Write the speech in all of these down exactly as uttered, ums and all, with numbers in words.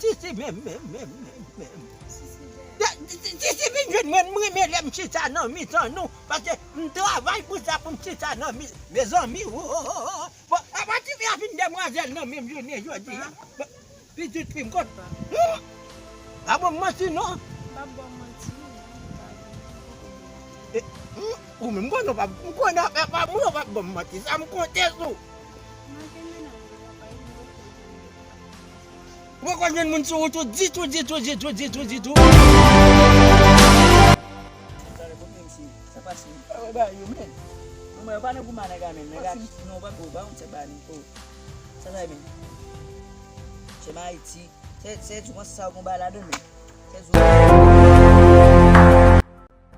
Sisi menm, menm, menm, menm, menm. Sisi vin jwenn mwen, m renmen lè m chita nan mitan nou. Paske m travay pou sa, pou m chita nan mi-, mezanmi, wo, wo, wo, wo. Bon, apa tifi a fin demwazèl nan menm jounen jodi a? Bon, pitit fi m kot. Hmm? Pa ban m manti non. M p ap ba w manti. E, hmm, ou menm m konnen w p ap, m konnen afè pa moun, w p ap ban m manti. Sa m konte sou. Ou poko jwenn moun sou wout ou ditou, ditou, ditou, ditou, ditou. Sa pase. Mwen, yo pa nan goumen nèg la menm. Nèg la, non, pa, oh, pa yon tèt ba li, oh. Sa sa menm. Se Ayiti. Se, se, tu penses sa gon ba la demain. Se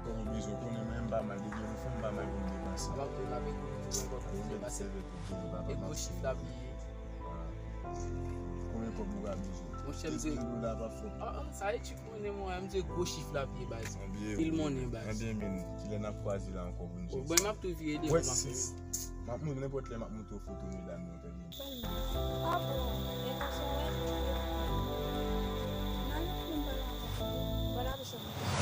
Kòb ou bezwen, konnen mwen m pa mal depi yon fwa m pa mal pou m depanse. Ou mèt sèvi pou tout, papa. E gwo chif la pi. Konbyen kòb ou ka bezwen? Monchè, m se. Dola pa fòt. Ah, ah, sa e chif monnen mwen, m se gwo chif la pi baz. Pil monnen baz. Anbyen, men, kilè n ap kwaze la ankò pou n jwenn sa? Bon, m ap tou vire devan m ap. M ap monte nenpòt lè, m ap montre w foto medam yo, tande. Ah bon, e konsa w wè? Nan lòt moun pale avèk ou. Pale avèk sa.